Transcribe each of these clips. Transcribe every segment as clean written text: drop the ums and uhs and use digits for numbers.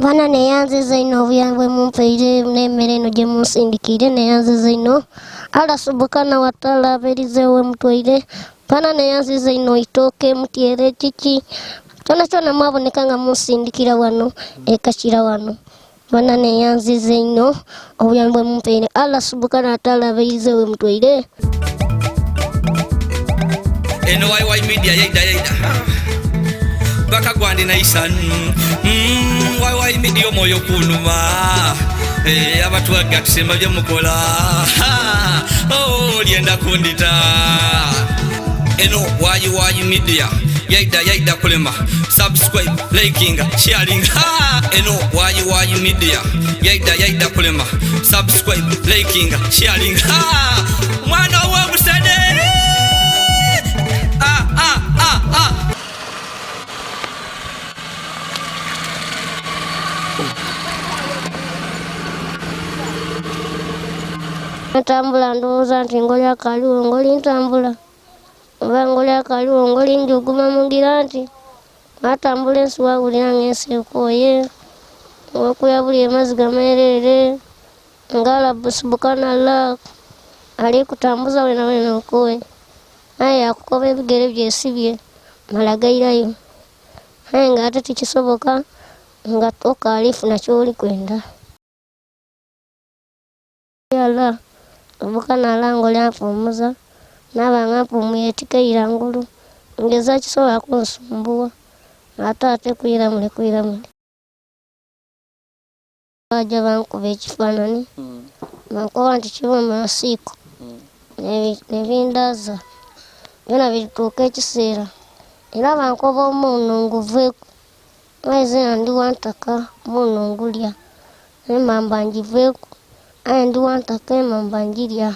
Bana neyanziza inho obuyambi bwe mumpaire n'emmere eno gye munsindikiire neyanziza inho. Allah subukana wataala abeerizeewo we mutwaire. Bana neyanziza inho itooke, mutyere, kiki kyonakyona mwaboneka nga munsindikira wano e Kakira wano. Bana neyanziza inho obuyambi bwe mumpaire. Allah subukana wataala abeerizeewo we mutwaire. Eno YY Media yaida yaida bakagwandi naisa YY Media omwoyo kunuma abatwaga tusemba byemukola oh, lyenda kundita eno YY Media yaida yaida kulema subscribe liking sharing eno YY Media yaida yaida kulema subscribe liking sharing mwana w'obusede ah, ah, ah, ah. Ntambula ndowooza nti ngoli akaliwo ngoli ntambula oba ngoli akaliwo ngoli njuguma mugira nti Natambula ensi wawulira ng'ensi ekooye, ng'okuyabulira amaziga meereere, nga Rabbi subukanallah ali kutambuza wena wena okooye, aye yakukoba ebigere byesibye mala gairayo, aye nga ate tikisoboka nga okaali funa kyoli kwenda. Allah obuka nalanga oli ampumuza naba nga mpumwire tikaira ngulu ngeza kisobola kunsumbuwa ate ate kwira mule kwira mule. Baja bankuba ekifanani bankoba nti kibe mu nsiiko nebindaza byona birituuka ekiseera era bankoba omuno nguveeku aye zena ndi wantaka omuno ngulya. Emamba ngiveeku, aye ndi wa ntaka emamba ngirya.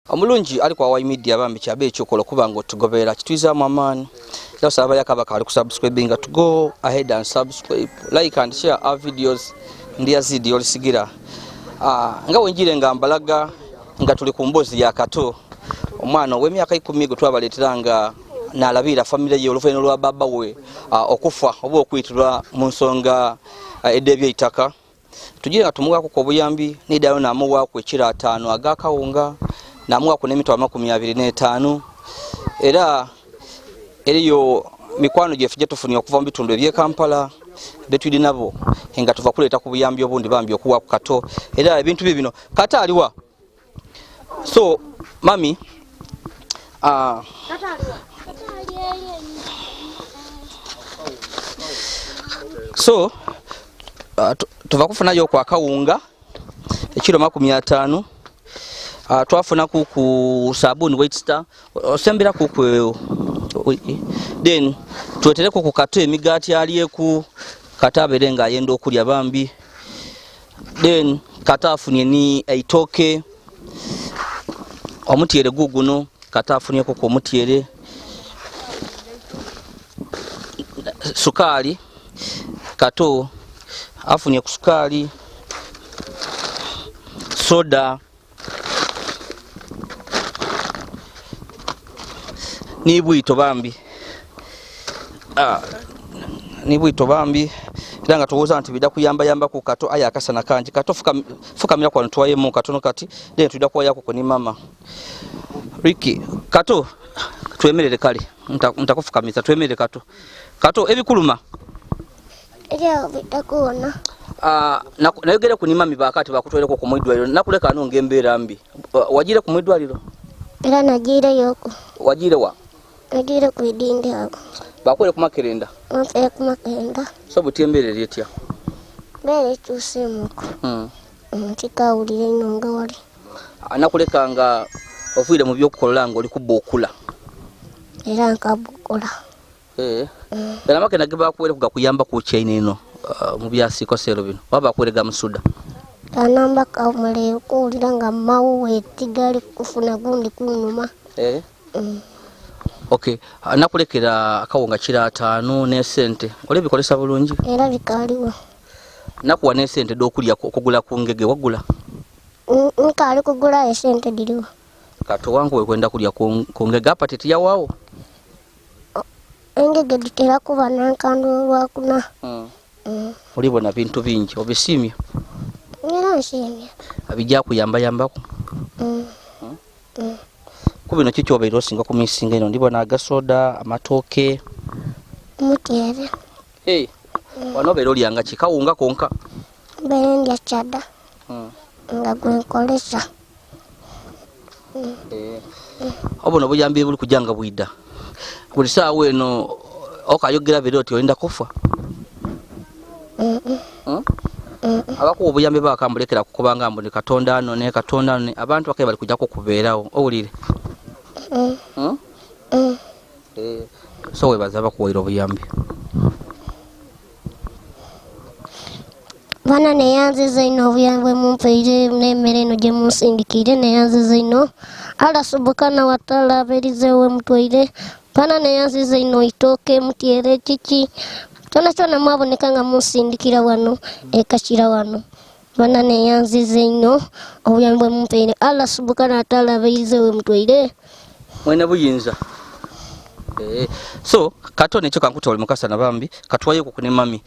Omulungi ali kwa Y Media bambi kyabe ekyokola okuba nga otugoberera kitwizaamu amaani era osaba abayaka abakaali ku subscribinga to go ahead and subscribe like and share our videos ndi Yazidi olisigira nga wenjire nga mbalaga nga tuli ku mboozi ya Kato omwana ow'emyaka 10 gwe twabaleetera nga nalabiira famire ye oluvannyuma lwa baba we okufa oba okwitirwa mu nsonga ed'ebyeitaka tugire nga tumuwaku obuyambi nidayo namuwaku ekiro 5 agakawunga namuwaku n'emitwalo 25 era eriyo mikwano gyeffe gyetufunye okuva mu bitundu eby'e Kampala betwidi nabo nga tuva kuleeta ku buyambi obundi bambi okuwa ku Kato era ebintu bye bino Kato aliwa so mami so tuva kufunayo ku akawunga ekiro 50 twafunaku ku sabuni White Star osembera ku then twetereko ku Kato emigaati alyeku Kato abeere nga ayenda okulya bambi then Kato afunye ni eitooke omutyere guguno Kato afunyeko ku omutyere sukaali Kato afunye ku sukaali soda ni bwito bambi ni bwito bambi era nga tuwooza nti bida kuyambayamba ku Kato aye akasana kangi Kato fukamira kwano tuwayemu katono kati then tuida kuwayako ku ni mama Ricky Kato twemerere kale ntakufukamiza twemerere Kato Kato ebikuluma nayogere ku nimami bakati bakutwereko ku mwidwaliro nakuleka ano ng'embeera mbi wagire ku mwidwaliro era nagiireyoku wagire wa nagiire ku idindi ago bakwere ku makerenda bampere ku makerenda so buti embeera eri etya mbeera ekyuseemuku tikawulira ino nga wali nakuleka nga ofiire mu byokukolola nga oli kubukula era nkabukula Era amakenda ge bakuwere kugakuyamba ku chain eno mu byasikoseero bino oba bakuwere ga musuda anamba kamule okuwulira nga mawuwe tigali kufuna gundi kunuma Okay, nakulekera akawunga kiro 5 n'esente oli bikolesa bulungi era bikaliwo nakuwa n'esente d'okulya okugula ku ngege wagula nkaali kugula esente diriwo Kato wangu wekwenda kulya ku ngege apatiti yawawo. Engege dhitera kuba na nkandwa olwakuna. Olibona bintu bingi, obisiimye? Era nsiimye. Bijja kuyambayambaku? Ku bino ki kyobeire osinga ku misinga eno? Ndibona agasoda, amatooke. Omutyere. Hey, wano obeire olyanga ki? Kawunga konka? Mbeire ndya kyada nga gwenkolesa. Obuno obuyambi buli kujja nga bwida buli saawa eno, okayogera bere oti oyenda kufa? Abakuwa obuyambi bakambulekera kukubanga mbu ni Katonda anone, Katonda anone. Abantu bakaye bali kujja kukubeerawo, owulire? So webaza abakuwaire obuyambi. Bana neyanziza ino obuyambi bwe mumpaire n'emmere eno gye munsindikiire, neyanziza ino. Allah subhana wa taala aberizeewo mutwaire. Bana neyanziza ino itooke, mutyere, kiki kyona kyona mwaboneka nga munsindikira wano ekakira wano. Bana neyanziza ino obuyambi bwe mumpaire. Allah subhana wa taala aberizeewo mutwaire. Mwene buyinza. So katone ekyo kankuta oli mukasana bambi katwaye ku ne mami.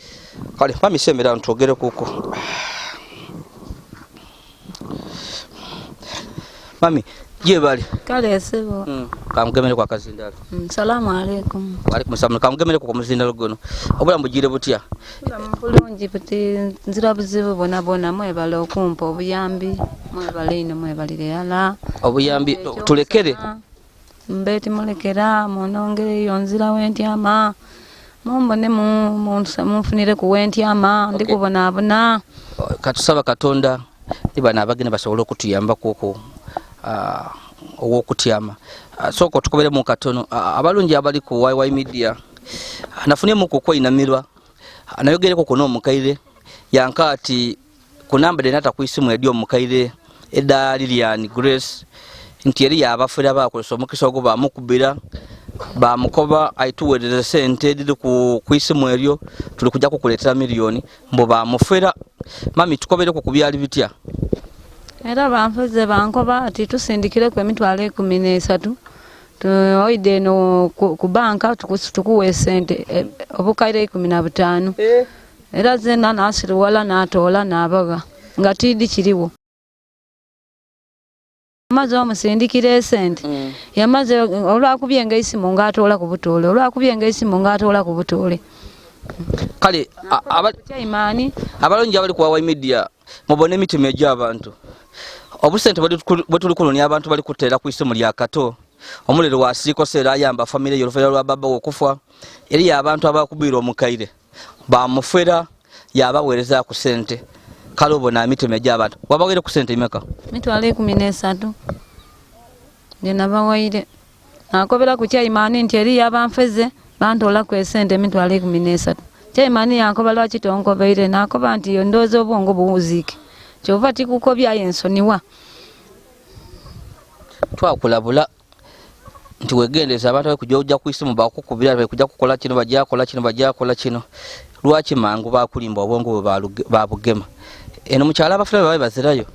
Kale mami sembera ntwogere kuko. Mami je bali? Kale sebo. Kamugemere kwa kazindalo. Salamu alaikum. Wa alaikum salam. Kamugemere ku muzindalo gono. Obulamu bugire butya? Obulamu bulungi buti nzira buzibu bona bona, mwebale okumpa obuyambi, mwebale ino, mwebalire yala. Obuyambi tulekere. Mbeti mulekera munongereyo nzira wentyama. Mumbone munfunire ku wentyama, ndi kubonaabona. Katusaba Katonda ni bano abageni basobole okutuyambaku okwo ow'okutyama. Sooka otukoberemu katono. Abalungi abali ku YY Media, nafunyemuku okweyinamirwa, nayogereko kuno omukaire yanka ati ku namba dhenata ku isimu edi omukaire eda Lilian Grace nti eri yabafera bakozesa omukisa ogwo bamukubira bamukoba aituwereze sente ediri ku isimu eryo tuli kujja kukuleetera miliyoni mbu bamufera. Mami tukobereko ku byali bitya? Era banfeze bankoba ati tusindikireku emitwalo 13 oide eno ku banka tukuwe esente obukaire 15. Era zena nasiriwala natoola nabaga nga tidi kiriwo. Yamaze omusindikira esente. Yamaze olwakubye nga esimu ng'atoola ku butoole, olwakubye nga esimu ng'atoola ku butoole. Kale abalungi abali ku YY Media mubone emitima egy'abantu. Obusente bwe tuli kunonya abantu bali kuteera ku isimu lya Kato. Omuliro wasiikose era ayamba famire ye oluvannyuma lwa baba we okufa. Eriyo abantu abakubira omukaire bamufera yabaweereza ku sente. Kale obona emitima egy'abantu. Wabaweere ku sente imeka? Mitwalo 13 gye nabawaire. Nakobera ku Chaimani nti eriyo abanfeze bantoolaku esente emitwalo 13. Chaimani yankoba lwaki tonkobeire, nakoba nti ndowooza obwongo buwuziike kyova tikukobya aye nsoniwa. Twakulabula nti wegendereza abantu bali kujja ojja ku isimu bakukubira bali kujja kukola kino bajja kukola kino bajja kukola kino. Lwaki mangu bakulimba obwongo bwe babugema? Eno mukyala abafuna babe bazirayo.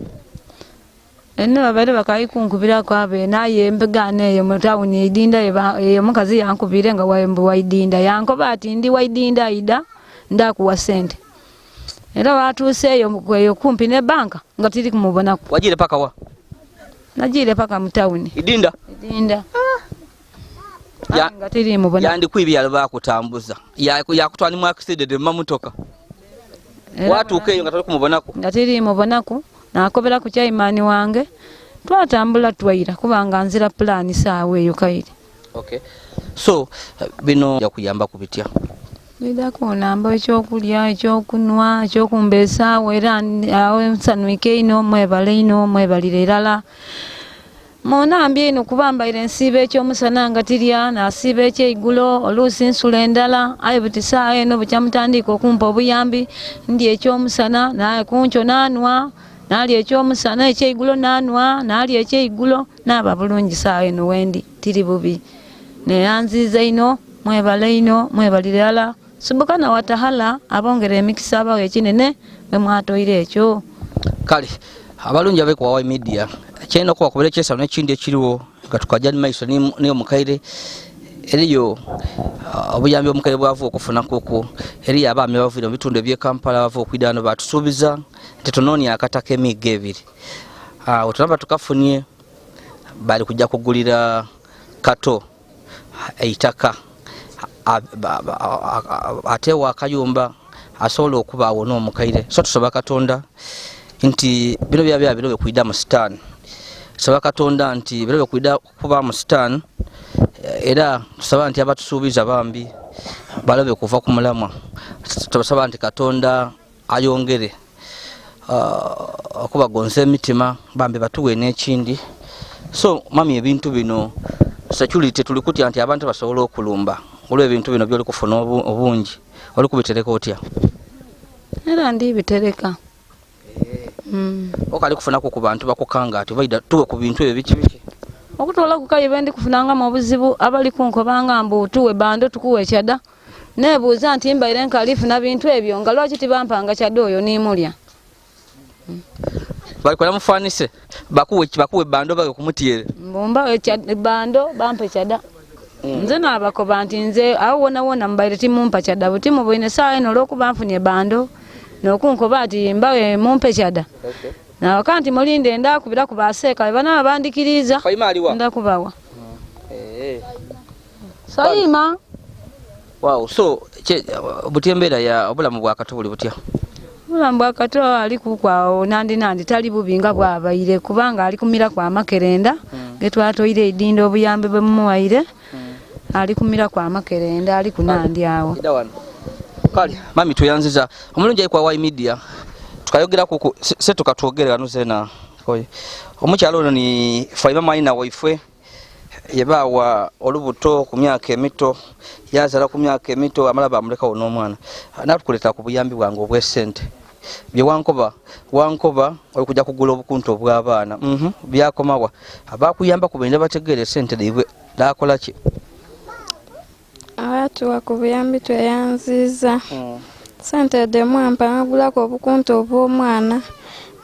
Eno babaire bakayikunkubirako abe naye embegaana eyo mu tawuni eidinda eyo omukazi yankubire nga waidinda yankoba ati ndi waidinda aida ndakuwa sente. Era watuuse eyo kumpi ne banka nga tiri kumubonaku. Wajire paka wa? Najire paka mu tawuni. Idinda? Idinda. Nga tiri mubona. Yandikwibye yali bakutambuza. Yakutwala mu accident mu mamotoka. Watuuka eyo nga toli kumubonaku. Nga tiri mubonaku. Nakobera ku chairman wange. Twatambula twaira kubanga nzira plan saawa eyo kairi. Okay. So bino yakuyamba ku bitya? Bida kunamba ekyokulya, ekyokunwa, ekyokumbeesaawo era awo nsanwike ino mwebale ino mwebalire irala. Munambye ino kuba mbaire nsiiba ekyomusana nga tirya, nasiiba ekyeigulo, oluusi nsula endala, aye buti saawa eno bukya mutandika okumpa obuyambi, ndya ekyomusana, naye kunkyo nanwa, nalya ekyomusana, ekyeigulo nanwa, nalya ekyeigulo, naaba bulungi saawa eno wendi, tiri bubi. Neyanziiza ino, mwebale ino, mwebalire irala. Subukana watahala abongera emikisa abawe ekinene bwe mwatoire ekyo. Kale abalungi abe ku YY Media kyalina okubakubira ekyesano n'ekindi ekiriwo nga tukajja mu maiso ni omukaire. Eriyo obuyambi omukaire bwava okufuna kuku. Eriyo abaami abavuire mu bitundu eby'e Kampala bava okwidha wano batusuubiza nti tunoonie akataka emiigo ebiri. Wetunaba tukafunye bali kujja kugulira Kato eitaka ateewo akayumba asobola okubaawo n'omukaire. So tusaba Katonda nti bino byaba birobe kwidha mu sitaani. Tusaba Katonda nti birobe kwidha kuba mu sitaani, era tusaba nti abatusuubiza bambi balobe kuva ku mulamwa. Tubasaba nti Katonda ayongere okubagonza emitima bambi batuwe n'ekindi. So mami, ebintu bino security tuli kutya nti abantu basobola okulumba olw'ebintu bino byoli kufuna obungi, oli kubitereka otya? Era ndibitereka. Okali kufunaku ku bantu bakukanga ati baida tuwe ku bintu ebyo biki biki? Okutwala ku kayi ndi kufunangamu obuzibu, abali kunkobanga mbu tuwe bando tukuwe kyada. Nebuuza nti mbaire nkalifuna bintu ebyo nga lwaki tibampanga kyada oyo nimulya. Balikola mufanise bakuwe bando bage kumutyere. Mbumba bando bampe kyada. Nze nabakoba nti nze awo wona wona mbaire timumpa kyada buti muboine saa eno olwokuba nfunye bando nokunkoba ati mbawe mumpe kyada. Nawaka nti mulinde ndakubira ku baseeka bwe banaaba bandikiriza ndakubawa. Saima. Wow, so butya embeera ya obulamu bwa Kato buli butya? Obulamu bwa Kato ali kukwawo nandi nandi tali bubi nga bwabaire, kubanga ali kumiraku amakerenda getwatoire eidinda obuyambi bwe mumuwaire. Ali kumiraku amakerenda ali kunandi awo. Kale mami tweyanziza omulungi ali kwa Y Media tukayogera kuku se tukatwogere wano zena omukyalo ono ni Faima mwanyina waifwe yebaawa olubuto ku myaka emito, yazala ku myaka emito, amala bamulekawo n'omwana. Natukuleeta ku buyambi bwange obw'esente bye wankoba wankoba oli kujja kugula obukuntu obw'abaana. Byakomawa abakuyamba kubenda bategeera esente dhaibwe dakola ki? Abatuwa ku buyambi tweyanziza. Sente dhemwampa nagulaku obukuntu obw'omwana,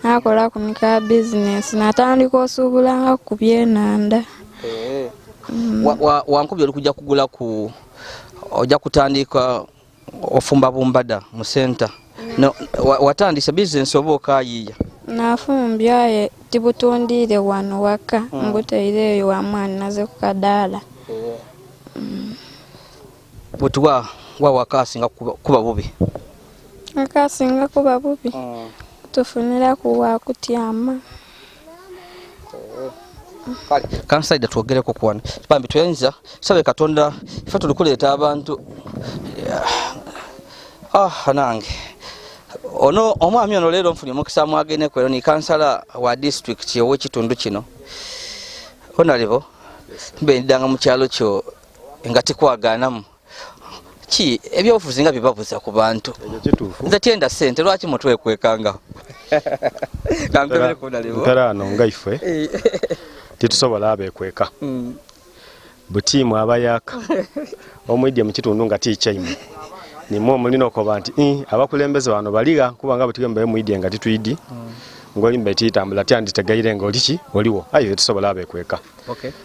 nakolaku ni ka bizinesi, natandika osuubulanga ku byenhandha. Wankubye oli kujja kugula ku ojja kutandika ofumba bumbada mu senta. No, watandise bizinesi oba okayiiya? Nafumbye aye tibutundiire wano waka, mbuteire eyo wa mwana naze ku kadaala. Buti wa waka asinga kuba bubi? Waka asinga kuba bubi, tufuniraku wa kutyama. Kale kansaida twogereko ku wano bambi tweyanziza sabe Katonda ife tuli kuleeta abantu. Nange ono omwami ono leero nfunye omukisa mwageneku ero ni kansala wa disitulikiti ow'ekitundu kino. Onalibo mbendanga mu kyalo kyo nga tikwagaanamu ki ebyobufuzi nga bibabuza ku bantu. Nze tyenda sente, lwaki mutwekwekanga? Mpera ano nga ifwe titusobola abekweka butiimu abayaka omwidye mu kitundu nga tiikyaimwe nimwe omulina okoba nti abakulembeze bano baliga kubanga butige mbaye mwidye nga titwidi ngoli mbe titambula tyanditegeire nga oliki oliwo aye tusobola abekweka.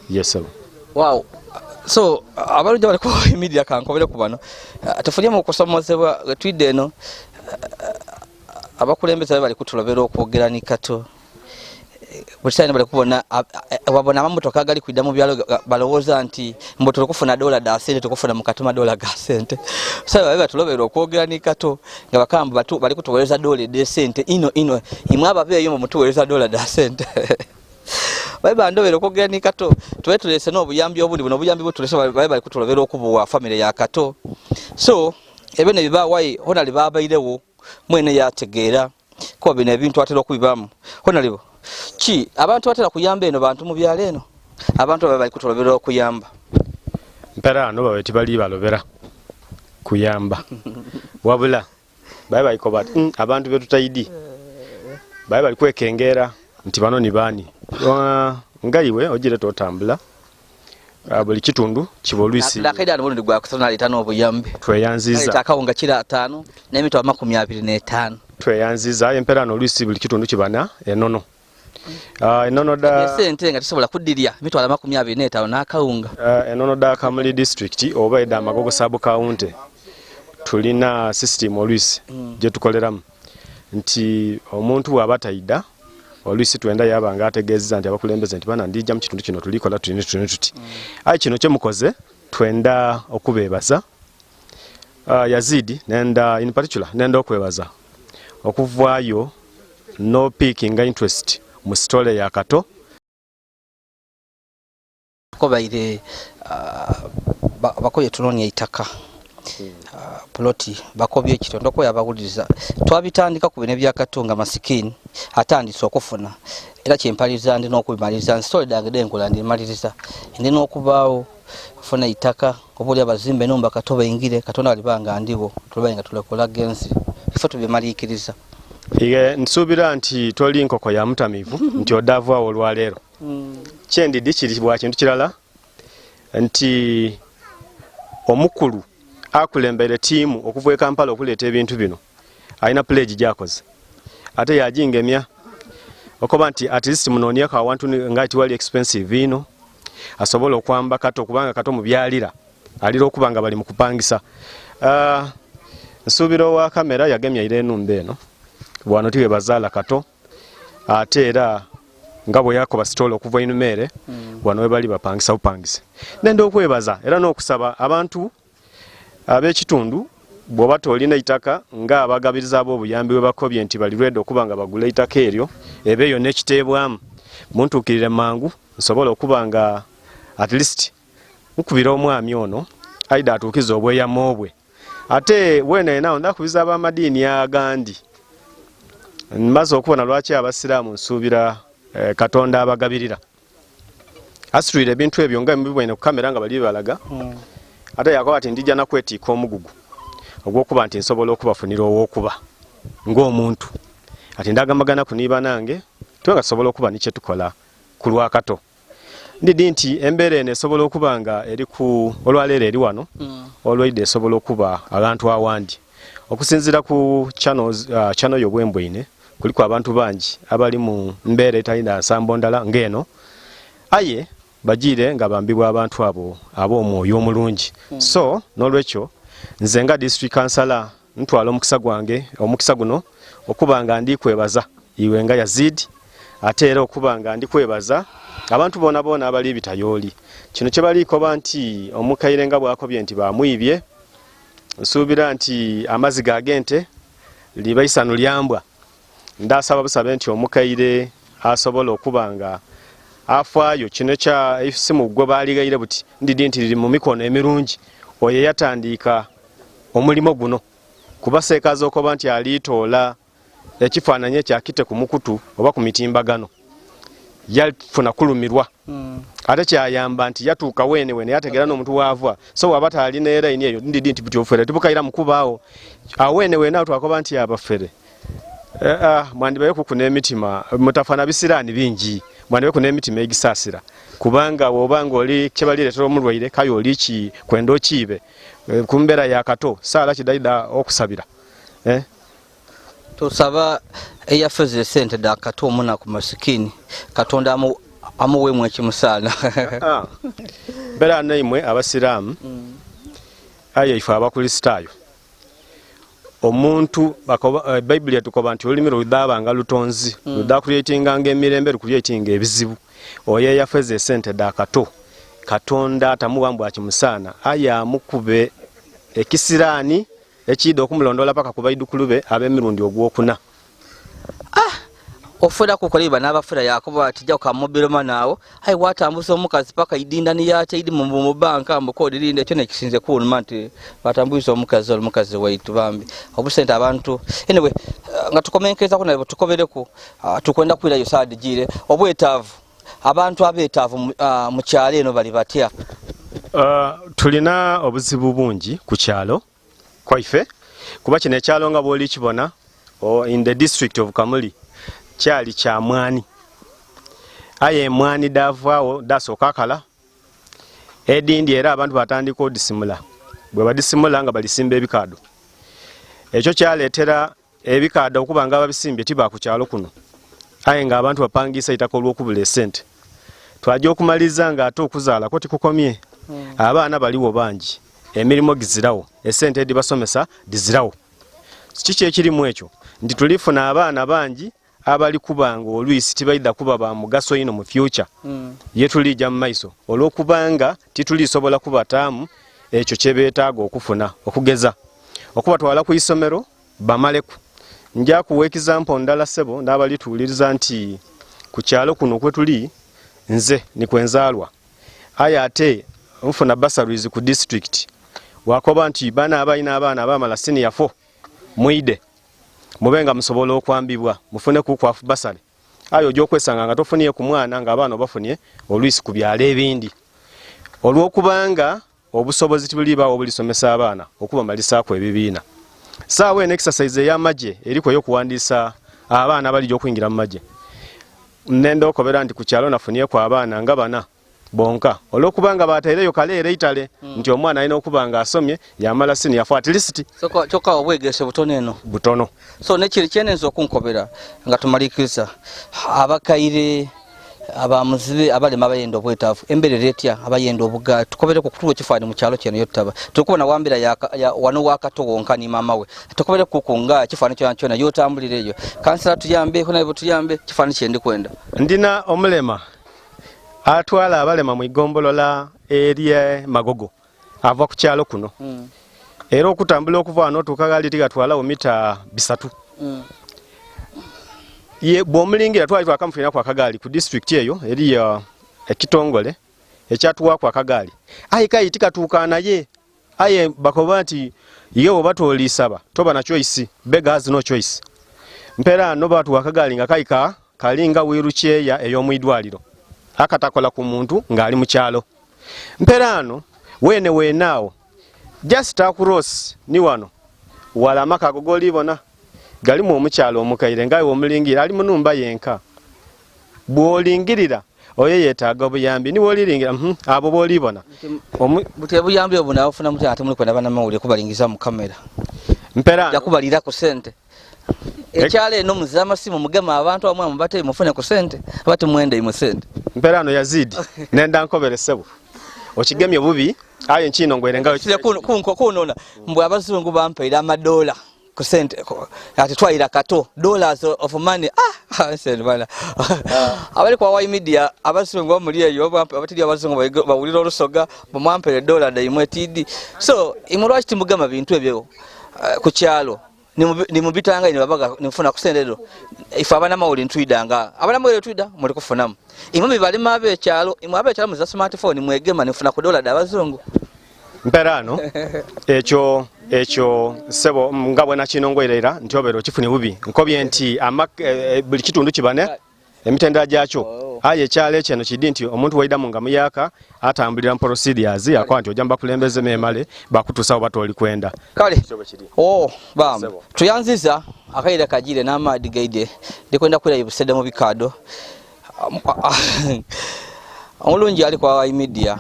Yes sir. Wow. So abalungi bali ku media kankobere ku bano tufunye mu kusomozebwa twidde eno abakulembeze bali kutulobera okwogera ni Kato buli bali kubona wabona amamotoka agali kwidda mu byalo balowooza nti mbu tuli kufuna dola da sente, tukufuna mu katuma dola ga sente. So babe batulobera okwogera ni Kato nga bakamba bali kutuweereza dola ede sente ino ino imwe ababeeyo mbu mutuweereza dola da sente. Babe bandobera okwogera ni Kato tube tulese n'obuyambi obundi buno obuyambi butulese babe bali kutulobera okubuwa famire ya Kato. So ebyo ne biba wayi hona libabairewo mwene yategeera kuba bino ebintu atera okubibamu honalibo ki abantu batera kuyamba eno bantu mu byalo eno abantu babe bali kutulobera okuyamba. Mpera ano babe tibali balobera kuyamba wabula babe balikoba ati abantu betutaidi babe bali kwekengera nti bano ni baani. Nga iwe ogire totambula buli kitundu kiba olwisi Ndakaida ano gwa kusana naleeta n'obuyambi. Tweyanziza. Akawunga kiro 50 n'emitwalo 25. Tweyanziza. Aye empera ano olwisi buli kitundu kibana enono. Enono da Esente nga tisobola kudirya 25,000 n'akawunga. Enono da Kamuli district oba eda Magogo sub county tulina system oluisi gye tukoleramu nti omuntu bw'aba tayida oluisi twenda yaba nga ategeezeza nti abakulembeze nti bana ndijja mu kitundu kino tulikola tulini tulini tuti. Aye kino kye mukoze twenda okubeebaza. Yazidi nenda in particular nenda okwebaza okuvaayo no picking interest mu story ya Kato. Kobaire bakoye tunoonya eitaka ploti bakobye ekitondo ko yabawuliriza twabitandika ku bino ebya Kato nga masikini atandise okufuna era kyempaliriza ndi n'okubimaliriza nsitole dange denkola ndimaliriza ndi n'okubaawo ofuna eitaka oba oli abazimba enumba Kato baingire Katonda alibanga ndiwo tulabe nga tulekola gensi ife tubimaliikiriza. Iye nsuubira nti toli nkoko ya mutamivu nti odavaawo olwaleero. Kyendidi kiri bwa kintu kirala nti omukulu akulembere ttiimu okuva e Kampala okuleeta ebintu bino alina pledge gy'akoze ate yagingemya okoba nti at least munoonyeko awantu nga tiwali expensive ino asobola okwamba Kato kubanga Kato mubyalira alira okuba nga bali mu kupangisa. Nsuubira owa kamera yagemya ira enumba eno wano tiwe bazaala Kato ate era nga bwe yakoba sitoola okuva inumeere wano we bali bapangisa bupangise. Nenda okwebaza era n'okusaba abantu ab'ekitundu bw'oba tolina eitaka nga abagabiriza ab'obuyambi bwe bakobye nti bali ready okuba nga bagula eitaka eryo ebeeyo n'ekiteebwamu muntuukirire mangu nsobola okuba nga at least nkubira omwami ono aida atuukize obweyamo bwe. Ate weena enawo ndakubiza ab'amadiini agandi maze okubona lwaki abasiraamu nsuubira Katonda abagabirira asitulira ebintu ebyo nga mubibwaine ku kamera nga bali bibalaga. Ate yakoba ati ndijja nakwetiika omugugu ogw'okuba nti nsobola okubafunira ow'okuba ng'omuntu ati ndagambagana ku niiba nange tube nga tusobola okuba ni kye tukola ku lwa Kato. Ndidi nti embeera eno esobola okuba nga eri ku olwaleero eri wano olwaidde esobola okuba abantu awandi okusinziira ku channel yo bwembweine kuliku abantu bangi abali mu mbeera etalina nsambo ndala ng'eno aye bagiire nga bambibwa abantu abo ab'omwoyo omulungi. So n'olwekyo nze nga district councillor ntwala omukisa gwange omukisa guno okuba nga ndi kwebaza iwe nga Yazid ate era okuba nga ndi kwebaza abantu boona boona abali bitayooli kino kye baliikoba nti omukaire nga bwakobye nti bamwibye nsuubira nti amazzi gagente liba isanu lyambwa ndasaba busabe nti omukaire asobola okuba nga afaayo kino kya esimu gwe baaligaire buti ndidi nti liri mu mikono emirungi oyo yatandiika omulimo guno kuba seekaza okoba nti aliitoola ekifaananyi ekyo akite ku mukutu oba ku mitimbagano yafuna kulumirwa. Ate kyayamba nti yatuuka weene weene yategeera n'omuntu waava so waba taalina erayini eyo ndidi nti buti obufere tibukayira mukubaawo aweene weene awo twakoba nti abafere mwandibayo kuku n'emitima mutafana bisiraani bingi mwandibayo ku n'emitima egisaasira kubanga bw'oba ng'oli kyebalireetera omulwaire kayo oli ki kwenda okiibe ku mbeera ya Kato saala kidaida okusabira Tusaba eyafeze sente da Kato omunaku masikini Katonda amuweemu ekimusaana. Mbeera naimwe abasiraamu aye ife abakristaayo omuntu Bayibuli etukoba nti olulimi lwidhabanga lutonzi ludha creatinganga emirembe lucreatinga ebizibu oyo eyafeze esente da Kato Katonda atamuwa mbwa kimusaana aye amukube ekisiraani ekiida okumulondola paka ku baidukulu be ab'emirundi ogwokuna. Ofera kukola n'abafera yakuba ati jja kamubiroma naawo aye watambuza omukazi paka idinda niyateidi mu banka mbuko dirinda ekyo nekisinze kunuma nti batambuza omukazi omukazi waitu bambi obusente abantu. Anyway, nga tukomenkereza naye tukobereku tukwenda kwirayo saadi gire obwetaavu abantu abeetaavu mu kyalo eno bali batya? Tulina obuzibu bungi ku kyalo kwaife kuba kino ekyalo nga bw'oli kibona in the district of Kamuli kyali kya mwani aye emwani davaawo dasooka akala edindi era abantu batandika odisimula bwe badisimula nga balisimba ebikaado ekyo kyaleetera ebikaado okuba nga babisimbye tiba ku kyalo kuno. Aye nga abantu bapangisa eitaka olw'okubula esente. Twaja okumaliriza nga ate okuzaala kwo tikukomye. Abaana baliwo bangi, emirimo gizirawo, esente edhibasomesa dhizirawo. Kiki ekirimu ekyo? Nti tulifuna abaana bangi abali kuba nga olwisi tibaidha kuba ba mugaso inho mu future ye tuliija mu maiso olw'okubanga titulisobola kubataamu ekyo kyebetaaga okufuna. Okugeza, okubatwala ku isomero bamaleku. Nja kuwa ekizampo ndala ssebo n'abali tuwuliriza nti ku kyalo kuno kwetuli nze ni kwenzaalwa aye ate nfuna bursaries ku district wakoba nti bana abalina abaana abamala senior 4 mwide mube nga musobola okwambibwa mufune ku kwafu bursary. Aye oja okwesanga nga tofunie ku mwana nga abaana obafunie olwisi ku byalo ebindi olwokubanga obusobozi tibulibaawo obulisomesa abaana okubamalisaaku ebibiina. Saawa eno exercise ey'amagye eriku ey'okuwandiisa abaana abalija okwingira mu magye. Nenda okobera nti ku kyalo nafunieku abaana nga bana bonka olw'okubanga bataireyo kaleera eitale nti omwana alina okuba nga asomye yamala senior four at least. Kyokka obwegese butono eno. Butono. So nekiri kyenenza okunkobera nga tumalikiriza abakaire abamuzibe abalema abayenda obwetaavu emberera etya abayenda obugaali tukobereku kutuwa ekifaani mu kyalo kyeno yotutaba tukubona wambira wano wakato wonka ni maama we tukobere kuku nga ekifaani kyona kyona yotambulira eyo kansala tuyambe naye tuyambe kifaani kyendi kwenda. Ndina omulema atwala abalema mu igombolola erye Magogo ava ku kyalo kuno. Era okutambula okuva wano otuuka ghali tigatwalawo mita 3. Ye bw'omulingira twali twakamufuniraku akagaali ku disitulikiti eyo eriyo ekitongole ekyatuwaaku akagaali aye kaye tikatuuka naye. Aye bakoba nti ye oba tolisaba toba na choice, beggar has no choice. Mpera no batuwa akagaali nga kaika kalinga wheelchair ey'omwidwaliro akatakola ku muntu ng'ali mu kyalo. Mpera ano wene wene awo just across ni wano wala amaka ago g'olibona galimu omukyalo omukaire nga aye omulingira ali mu numba yenka. Bw'olingirira oyo yeetaaga obuyambi ni bw'oliringira abo bw'olibona. Buti obuyambi obwo nabufuna mutya ate muli kwenda bannamawulire kubalingiza mu kamera? Mpera nja kubalira ku sente. Ekyalo eno muzize amasimu mugema abantu abamwe mubate mufune ku sente aba timwenda imwe sente. Mpera ano Yazidi nenda nkobere ssebo okigemye bubi aye nkiinongwere nga kunona mbwe abazungu bampaire amadola ku sente ati twayira kato dollars of money. Sente bana abali kwa Y media abazungu bamuli eyo abatiri abazungu bawulira olusoga bamwampere dola daimwe TD. So imwe lwaki timugema bintu ebyo ku kyalo nimubitanga ni babaga nimufuna ku sente ezo ife abanamawulire ntwidanga abanamawulire twida muli kufunamu imwe bibalima abekyalo imwe abekyalo muza smartphone mwegema nifuna ku dola d'abazungu. Mpera ano ekyo ssebo nga bwe nakinongoirera nti obeera okifunye bubi nkobye nti buli kitundu kibane emitendera gyakyo. Aye ekyalo ekyo eno kidi nti omuntu waidamu nga muyaka atambulira mu procedures akoba nti ojja mubakulembeze memale bakutuusawo batoli kwenda. Kale bam tuyanziza akaire kajire n'amaadi gaide ndikwenda kwira ibusede mu bikado. Omulungi ali kwa media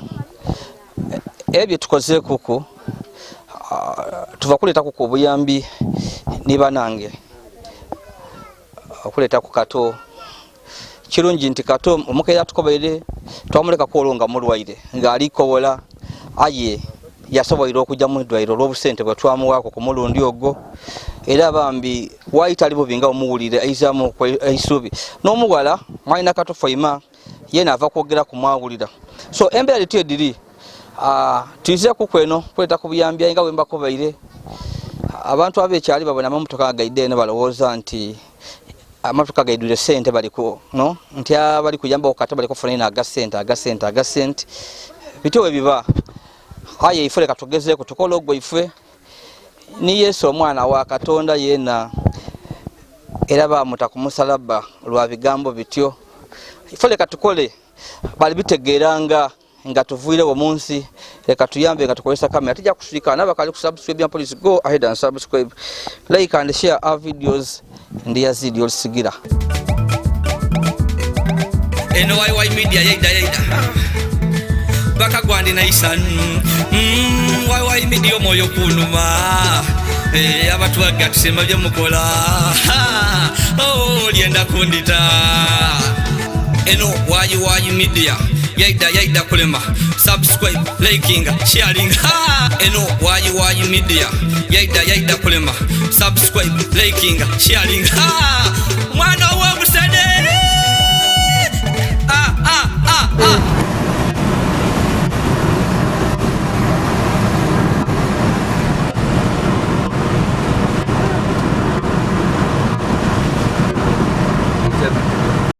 ebyo tukoze kuku tuva kuleta kuku obuyambi ni banange okuleta ku kato kirungi nti kato omukeera tukobeire twamuleka kwolwo nga mulwaire ng'ali kowola aye yasoboire okujja mu ddwaliro olw'obusente bwe twamuwaako ku mulundi ogwo era bambi waayita ali bubi nga omuwulire aizaamu eisuubi n'omuwala mwalina kato Faima yena ava kwogera ku mwawulira. So embeera lityo ediri tuize kuku eno kuleta ku buyambi nga bwe mbakobeire abantu abekyali babona amamotoka gaidde eno balowooza nti amamotoka gaidwire sente baliko no nti abali kuyamba okata bali kufuna ino aga sente aga sente aga sente bityo we biba. Aye ife leka tugezeeko tukole ogwo ife ni Yesu omwana wa Katonda yena era bamuta ku musalaba lwa bigambo bityo. Ife leka tukole bali bitegeeranga nga tuvuirewo mu nsi. Leka tuyambe nga tukozesa kamera tijja kusirika n'abakali ku subscribe ya police go ahead and subscribe, like and share our videos. Ndi Yazidi Olusigira. Eno YY Media yaida yaida bakagwandi naisa YY Media omwoyo kunuma. Eh, abatwaga tusema byemukola. Oh, lyenda kundita. Eno Wayi Wayi Media yaida yaida kulema. Subscribe, liking, sharing. Ha! Eno Wayi Wayi Media yaida yaida kulema. Subscribe, liking, sharing. Ha! Mwana wa